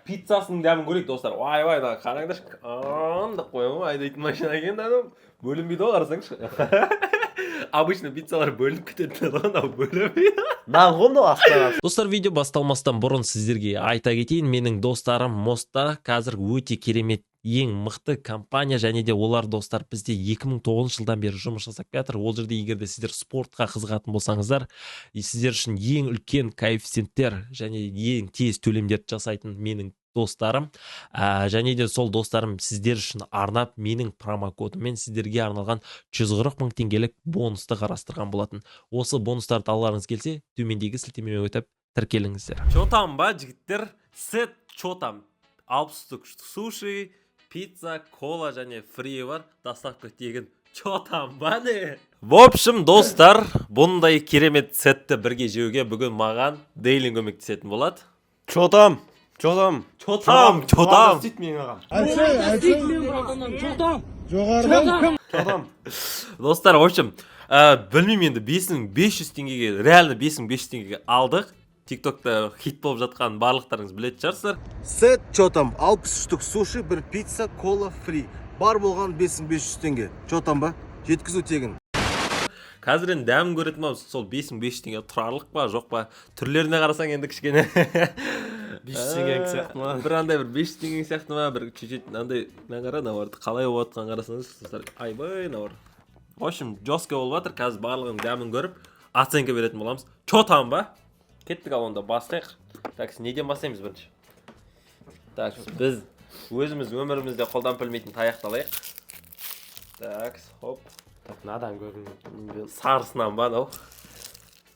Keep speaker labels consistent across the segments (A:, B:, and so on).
A: Пиццасының дәмін көрейік, достар. Ойбай, мына қараңдаршы, деп қоямын ғой, айдайтын машина екен анау. Бөлінбейді ғой, қарасаңшы. Обычно пиццалар бөлініп кетеді ғой, мынау бөлінбейді.
B: Нан ғой мынау астана.
C: Достар, видео басталмастан бұрын сіздерге айта кетейін, менің достарым Мостта қазір өте керемет, ең мықты компания және де олар, достар, бізде 2009 жылдан бері жұмыс жасап келатыр. Ол жерде егер де сіздер спортқа қызығатын болсаңыздар, и сіздер үшін ең үлкен коэффициенттер және ең тез төлемдерді жасайтын менің достарым. Және де сол достарым сіздер үшін арнап менің промокодыммен сіздерге арналған 140 мың теңгелік бонусты қарастырған болатын. Осы бонустарды алғыларыңыз келсе, төмендегі сілтемемен өтіп тіркеліңіздер.
A: Чё там ба, жігіттер? Сет чё там? 60 штук суши, пицца, кола және фри бар. Доставка тегін. Чё там ба не? В общем, достар, бұндай керемет сетті бірге жеуге бүгін маған Дейлин көмектесетін болады.
B: Чё там? Чё там?
A: Чё там? Чё там?
B: Істейді менің ағам.
D: Жоғарыдан.
B: Чё там?
A: Достар, в общем, білмеймін енді, 5500 теңгеге, реально 5500 теңгеге алдық. ТикТокта хит болып жатқан барлықтарыңыз білетін шығарсыздар.
D: Сет чё там, 60 штук суши, бір пицца, кола фри. Бар болған 5500 теңге. Чё там ба? Жеткізу тегін.
A: Қазір енді дәмін көретін боламыз. Сол 5500 теңге тұрарлық па, жоқ па? Түрлеріне қарасаң енді кішкене
B: 500 теңгенің сияқты ма?
A: бір андай бір 500 теңгенің сияқты ма, бір чуть-чуть андай. Мына қара, мыналарды қалай болып жатқанын қарасаңызшы, достар. Айбай, мыналар. В общем, жестко болып жатыр. Қазір барлығының дәмін көріп, оценка беретін боламыз. Чё там ба? Кеттік, ал онда бастайық. Так, неден бастаймыз бірінші? Так, біз өзіміз өмірімізде қолданып білмейтін таяқты алайық. Так, хоп.
B: Так, мынадан көрінген.
A: Сарысынан ба анау?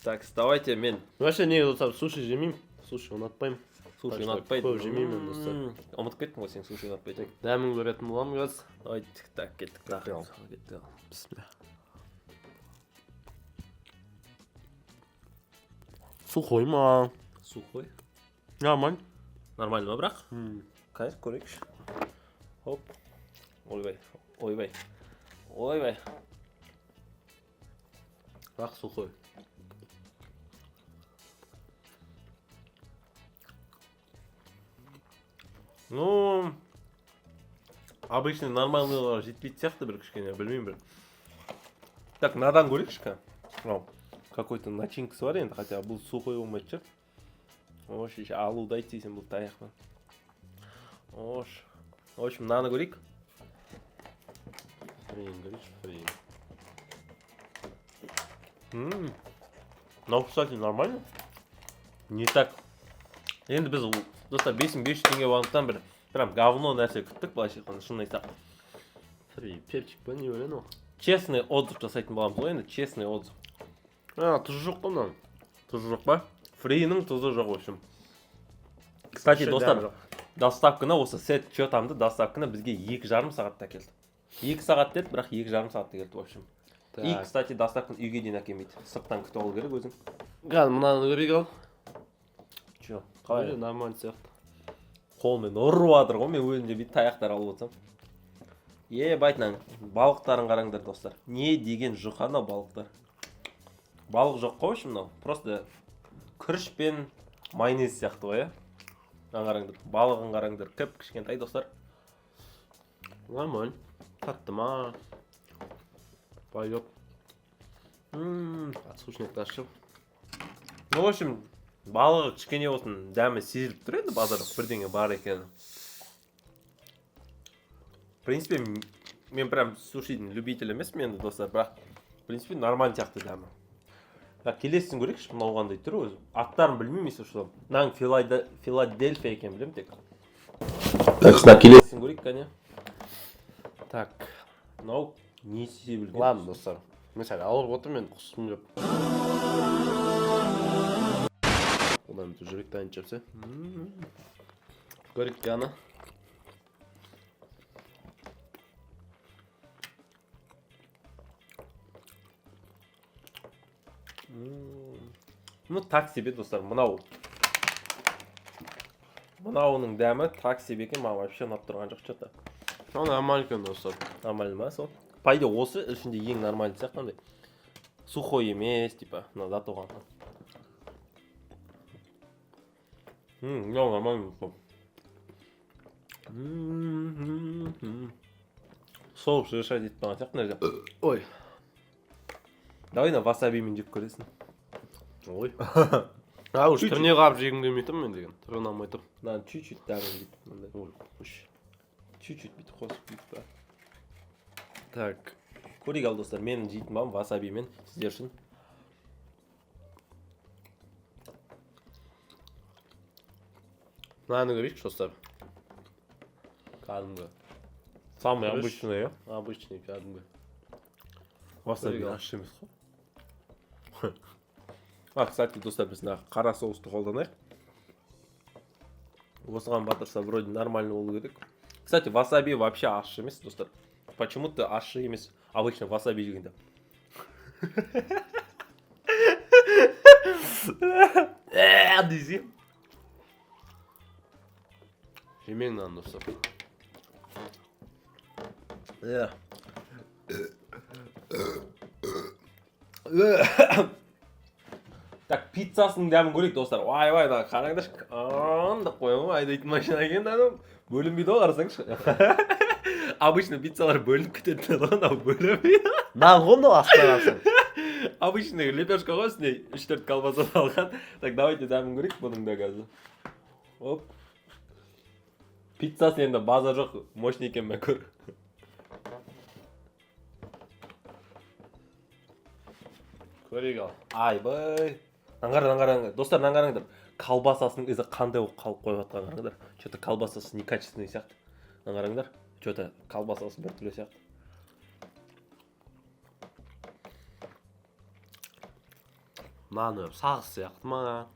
A: Так, давайте мен
B: Вообще негізі, достар, суши жемеймін. Суши ұнатпаймын.
A: Суши
B: Так что
A: ұнатпайды.
B: көп жемеймін, достар.
A: Ұмытып кеттім ғой сен суши ұнатпайды.
B: Дәмін көретін боламын қазір.
A: Давайте, так, кеттік. Так, кеттік.
B: Бісміллә. Сухой ма?
A: Сухой.
B: Нормально.
A: Нормально ма бірақ? Қазір көрейікші. Хоп. Ойбай, ойбай. Ойбай.
B: Бірақ сухой.
A: Ну, обычный нормальныйлар жетпейтін сияқты бір кішкене, білмеймін бір. Так, мынадан көрейікші ка. Мынау какой-то начинкасы бар енді, хотя бұл сухой болмайтын шығар. Ош, еще алуды айт дейсің бұл таяқпен. Ош. В общем, мынаны көрейік.
B: Фрин, көрейікші, фрин.
A: Мынау, кстати, нормально. Не так. Енді біз, достар, 5500 теңге болғандықтан бір прям говно нәрсе күттік, былайша айтқанда, шынын айтсақ.
B: Фри, перчик па, не бар анау?
A: Честный отзыв жасайтын боламыз ғой енді, честный отзыв.
B: А, тұзы жоқ қой мынаның.
A: Тұзы жоқ па? Фринің тұзы жоқ, в общем. Кстати,
B: Вообще
A: достар,
B: дәмі жоқ.
A: Доставканы, осы сет чё тамды доставканы бізге 2,5 сағатта келді. 2 сағат деді, бірақ 2,5 сағатта келді, в общем. И,
B: Так.
A: кстати, доставканы үйге дейін әкелмейді. Сырттан күтіп алу керек өзің.
B: Қазір мынаны көрейік ал.
A: Че,
B: Қалай?
A: қалай?
B: Нормально сияқты.
A: Қолмен ұрып жатыр ғой, мен өзім де бүйтіп таяқтар алып отырсам. Ебать, мынаның балықтарын қараңдар, достар. Не деген жұқа анау балықтар. Балық жоқ қой, в общем, мынау. Просто күріш пен майонез сияқты ғой, иә? Мына қараңдар, балығын қараңдар, кіп кішкентай, достар.
B: Нормально. Татты ма? Пойдет. Сушник ашып.
A: Ну, в общем, балығы кішкене болсын, дәмі сезіліп тұр енді, базар бірдеңе бар екені. В принципе, мен прям сушидің любитель емеспін енді, достар, бірақ в принципе нормально сияқты дәмі. Так, келесісін көрейікші, мынау қандай түрі өзі. Аттарын білмеймін, если что. Мынаның Филадельфия екенін білемін тек. Так, мына келесісін көрейік, кәне.
B: Так.
A: Мынау не себілген?
B: Ладно, достар. Мен сәл ауырып отырмын енді, құсқым келіп. Одан бетер жүрек дайын жепсе. Көрейік яны.
A: Ну, так себе, достар, мынау. Мынауының дәмі так себе екен, маған вообще ұнап тұрған жоқ что-то.
B: Ол нормально екен, достар.
A: Нормально ма сол? По идее, осы ішінде ең нормальный сияқты андай. Сухой емес, типа, мына затоған. Мынау нормально сол. Соус решать етіп тұрған сияқты мына жерде.
B: Ой.
A: Давай мына васабимен жеп көресің.
B: Ой. А, уж түріне қарап жегім келмей тұр мен деген. Түрі ұнамай тұр.
A: Мынаны чуть-чуть дәмін бүйтіп мындай.
B: Ой, қойшы.
A: Чуть-чуть бүйтіп қосып бүйтіп па.
B: Так.
A: Көрейік ал, достар, менің жейтін балым васабимен сіздер үшін.
B: Мынаны көрейікші, достар. Кәдімгі.
A: Самый
B: Күріш.
A: обычный, иә.
B: Обычный кәдімгі.
A: Васаби
B: Көрейік ал.
A: ащы емес қой. А, кстати, достар, біз мына қара соусты қолданайық. Осыған батырса, вроде нормально болу керек. Кстати, васаби вообще ащы емес, достар. Почему-то ащы емес. Обычно васаби жегенде. Десе.
B: Жемең мынаны, достар.
A: Иә. Так, пиццасының дәмін көрейік, достар. Ойбай, мына қараңдаршы. Ан деп қоямын ғой, айдайтын машина екен анау. Бөлінбейді ғой, қарасаңшы. Обычно пиццалар бөлініп кететін еді ғой, мынау бөлінбейді.
B: Нан ғой мынау астына қарасаң.
A: Обычный лепешка ғой, үстіне 3-4 колбаса салған. Так, давайте дәмін көрейік бұның да қазір. Оп. Пиццасы енді база жоқ, мощный екен, мә, көр.
B: Көрейік ал.
A: Айбай. Мынаны қара, мынаны қараңдар. Достар, мынаны қараңдар. Колбасасының ізі қандай болып қалып қойып жатқанын қараңдар. Че-то колбасасы некачественный сияқты. Мынаны қараңдар. Че-то колбасасы біртүрлі сияқты.
B: Наны сағыз сияқты ма?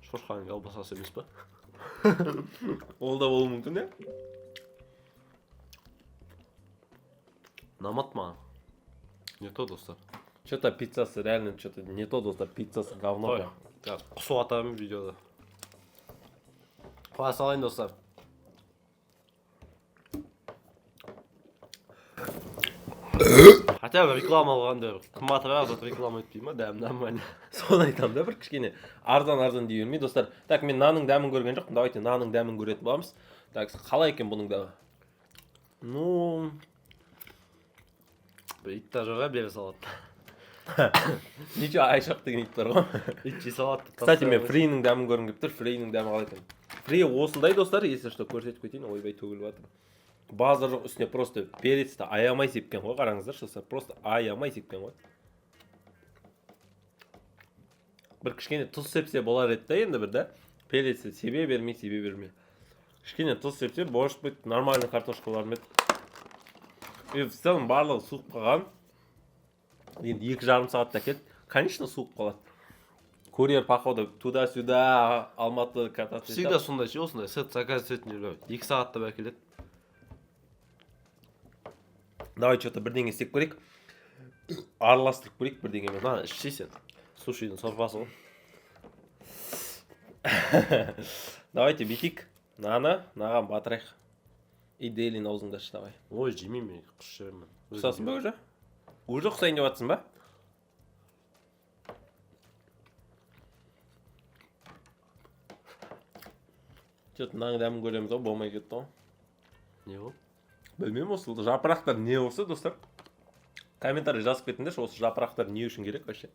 B: Шошқаның колбасасы емес па?
A: Ол да болуы мүмкін, иә?
B: Ұнамады маған. Не то, достар.
A: Че-то пиццасы реально что-то не то, достар. Пиццасы говно.
B: Ой,
A: Прям.
B: қазір құсып атамын видеода. Қоя салайын, достар. Хотя бы реклама алғанда қымбатырақ зат реклама етпей ма, дәм нормально.
A: Соны айтамын да, бір кішкене арзан арзан дей бермей, достар. Так, мен нанның дәмін көрген жоқпын. Давайте нанның дәмін көретін боламыз. Так, қалай екен бұның дәмі? Ну,
B: Бір ит та жоқ, иә, бере салады.
A: Ничего, Айшақ деген ит бар ғой.
B: Ит жей салады деп
A: Кстати, мен
B: тастайды.
A: фринің дәмін көргім келіп тұр. Фринің дәмі қалай екен? Фри осындай, достар, если что, көрсетіп кетейін. Ойбай, төгіліп жатыр. Базар жоқ, үстіне просто перецті аямай сепкен ғой, қараңыздаршы, достар, просто аямай сепкен ғой. Бір кішкене тұз сепсе болар еді да енді бір да. Перецті себе бермей, себе бермей. Кішкене тұз сепсе, может быть, нормальный картошка болар ма еді. И в целом барлығы суып қалған. Енді 2,5 сағатта келді. Конечно, суып қалады. Курьер, походу, туда-сюда, Алматы кататься.
B: Всегда сондай ше, осындай сет заказ ететін жерлер 2 сағатта әкеледі.
A: Давай что-то бірдеңе істеп көрейік. Араластырып көрейік бірдеңемен.
B: Мына ішсей сен, сушидің сорпасы ғой.
A: Давайте бүйтейік. Мынаны мынаған батырайық. И Дейлин, аузыңды аш, давай.
B: Ой, жемеймін мен, құсып жіберемін.
A: Құсасың ба уже? Уже құсайын деп жатсың ба? Че-то мынаның дәмін көреміз ғой, болмай кетті ғой.
B: Не ол?
A: Білмеймін, осы жапырақтар не осы, достар? Комментарий жазып кетіңдерші, осы жапырақтар не үшін керек вообще?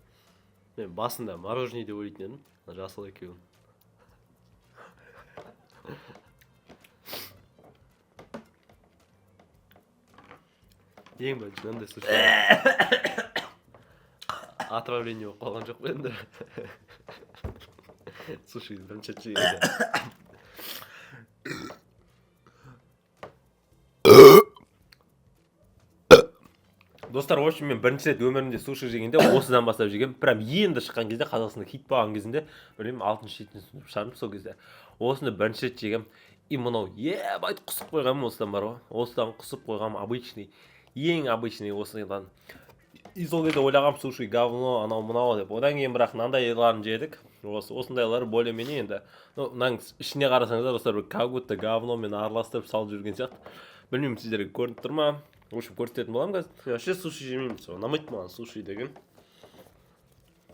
B: Мен басында мороженое деп ойлайтын едім, мына жасыл екеуін. Ең бірінші мынандай суши отравление болып қалған жоқ па енді сушиді бірінші рет жегенде?
A: Достар, в общем, мен бірінші рет өмірімде суши жегенде осыдан бастап жегенмін. Прям енді шыққан кезде, Қазақстанда хит болған кезінде, білмеймін, алтыншы, жетінші сынып шығармын сол кезде. Осыны бірінші рет жегенмін. И мынау ебать құсып қойғанмын осыдан бар ғой. Осыдан құсып қойғанмын, обычный, ең обычный осыдан. И сол кезде ойлағанмын, суши говно, анау мынау деп. Одан кейін бірақ мынандайларын жедік. Осы осындайлар более менее енді. Ну, мынаның ішіне қарасаңыздар, достар, бір как будто говномен араластырып салып жүрген сияқты. Білмеймін, сіздерге көрініп тұр ма? В общем, көрсететін боламын қазір.
B: Мен вообще суши жемеймін, сол ұнамайды маған суши деген.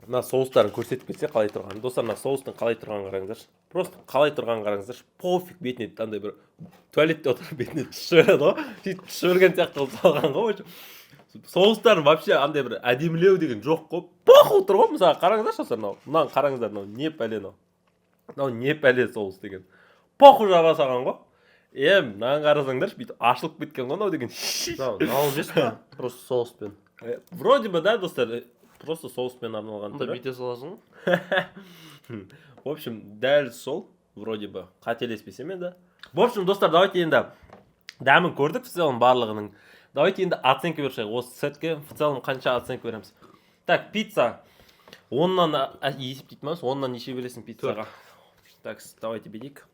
A: Мына соустарын көрсетіп кетсе, қалай тұрғанын. Достар, мына соустың қалай тұрғанын қараңыздаршы, просто қалай тұрғанын қараңыздаршы. Пофиг, бетіне андай бір туалетте отырып бетіне түсіп жібереді ғой, сөйтіп түсіп жіберген сияқты қылып салған ғой. В общем, соустар вообще андай бір әдемілеу деген жоқ қой, похуй тұр ғой. Мысалы, қараңыздаршы, достар, мынау, мынаны қараңыздар, мынау не пәле, мынау, мынау не пәле соус деген, похуй жаба салған ғой. Е, мынаны қарасаңдаршы, бүйтіп ашылып кеткен ғой мынау деген.
B: Мынау мынау емес па, просто соуспен?
A: Вроде бы да, достар, просто соуспен арналған
B: Онда
A: түрі.
B: бүйте саласың ғой.
A: В общем, дәл сол, вроде бы, қателеспесем енді. В общем, достар, давайте енді дәмін көрдік в целом барлығының. Давайте енді оценка беріп шығайық осы сетке. В целом қанша оценка береміз? Так, пицца 10-нан есептейтін боламыз. 10-нан неше бересің пиццаға? Так, давайте бүйтейік.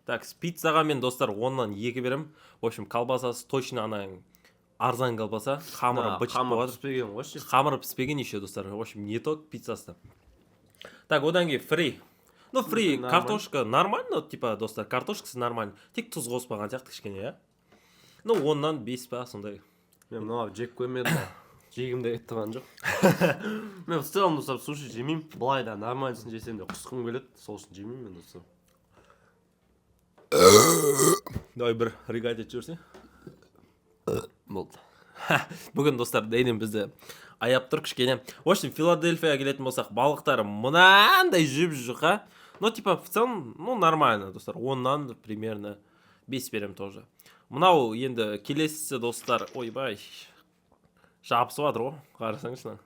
A: Так, пиццаға мен, достар, 10-нан 2 беремін. В общем, колбасасы точно ана арзан колбаса, қамыры быт
B: Қамыр
A: болады.
B: Піспеген ғой ше.
A: Қамыры піспеген еще, достар. В общем, не то пиццасы. Так, одан кейін фри. Ну, фри.
B: Нормально.
A: Картошка нормально, типа, достар, картошкасы нормально, тек тұз қоспаған сияқты кішкене, иә. Ну, 10-нан 5 па, сондай.
B: Мен мынау жеп көрмедім, жегім де кетіп тұрған жоқ. Мен в целом, достар, суши жемеймін. Былай да нормальныйсын жесем де, құсқым келеді, сол үшін жемеймін мен, достар.
A: Давай бір рыгать етіп жіберсең.
B: Болды.
A: Бүгін, достар, Дейнен бізді аяп тұр кішкене. В общем, Филадельфияға келетін болсақ, балықтары мынандай жұп жұқа, но типа в целом, ну, нормально, достар, 10-нан примерно 5 беремін тоже. Мынау енді келесісі, достар. Ойбай, жабысып жатыр ғой, қарасаңызшы, мына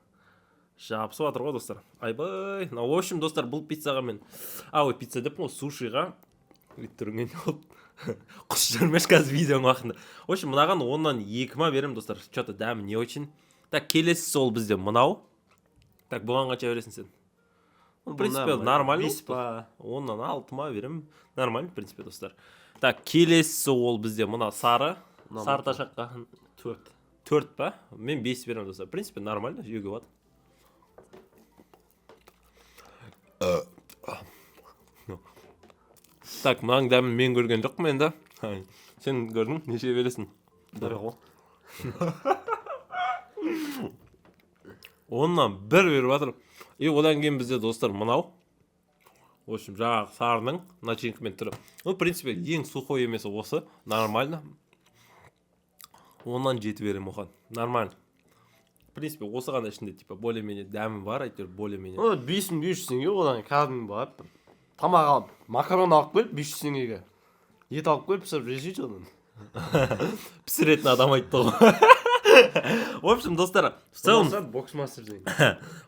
A: жабысып жатыр ғой, достар, айбай мынау. В общем, достар, бұл пиццаға мен, а, ой, пицца деппін ғой, сушиға бүйтіп түрінген болып құс жүрмеші қазір видеоның уақытында. В общем, мынаған 10-нан 2 ма беремін, достар, че то дәмі не очень. Так, келесісі ол бізде мынау. Так, бұған қанша бересің сен? Ну, в принципе, нормально.
B: 5 па.
A: 10-нан 6 ма беремін, нормально, в принципе, достар. Так, келесісі ол бізде мына сары.
B: Мынау.
A: Сары ташаққа
B: 4.
A: 4 па? Мен 5 беремін, достар, в принципе, нормально, жеуге болады. Так, мынаның дәмін мен көрген жоқпын енді. Сен көрдің, неше бересің?
B: 1 ғой.
A: 10-нан 1 беріп жатыр. И одан кейін бізде, достар, мынау. В общем, жаңағы сарының начинкамен түрі. Ну, в принципе, ең сухой емесі осы, нормально. 10-нан 7 беремін оған, нормально, в принципе. Осы ғана ішінде типа более менее дәмі бар әйтеуір, более менее.
B: Ну, 5500 теңге, одан кәдімгі барып тамақ алып, макарон алып келіп, 500 теңгеге ет алып келіп, пісіріп жесейші одан.
A: Пісіретін адам айтты ғой. В общем, достар, в целом
B: Бокс мастер деген.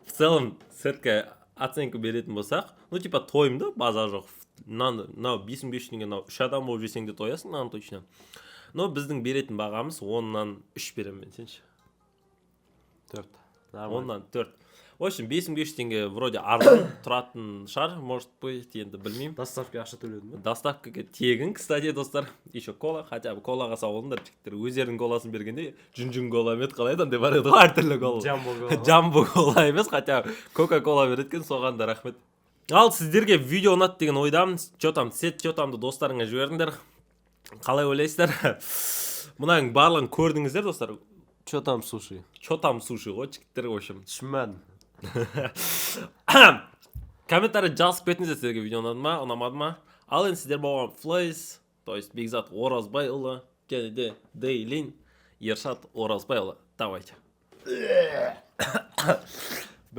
A: В целом сетке оценка беретін болсақ, ну, типа тойымды, базар жоқ. Мынаны, мынау 5500 теңге, мынау үш адам болып жесең де тоясың мынаны точно. Но біздің беретін бағамыз 10-нан 3 беремін мен. Сен ше?
B: 4.
A: 10-нан 4. В общем, 5500 теңге вроде арзан тұратын шығар, может быть, енді білмеймін.
B: Доставка ақша төледің ба?
A: Доставкаға тегін, кстати, достар. Еще кола, хотя бы колаға сау болыңдар, жігіттер. Өздерінің коласын бергенде, жүн жүн кола ма еді, қалай еді, андай бар еді ғой, әртүрлі кола.
B: Джамбо кола.
A: Джамбо кола емес, хотя бы кока кола береді екен, соған да рахмет. Ал сіздерге видео ұнады деген ойдамын. Че там сет, че тамды достарыңа жіберіңдер. Қалай ойлайсыздар? Мынаның барлығын көрдіңіздер, достар.
B: Че там суши?
A: Че там суши ғой, жігіттер, в общем.
B: Түсінбедім.
A: Комментарий жазып кетіңіздер, сіздерге видео ұнады ма, ұнамады ма. Ал енді сіздер болған Флейс, то есть Бекзат Оразбайұлы және де Дейлин Ершат Оразбайұлы. Давайте.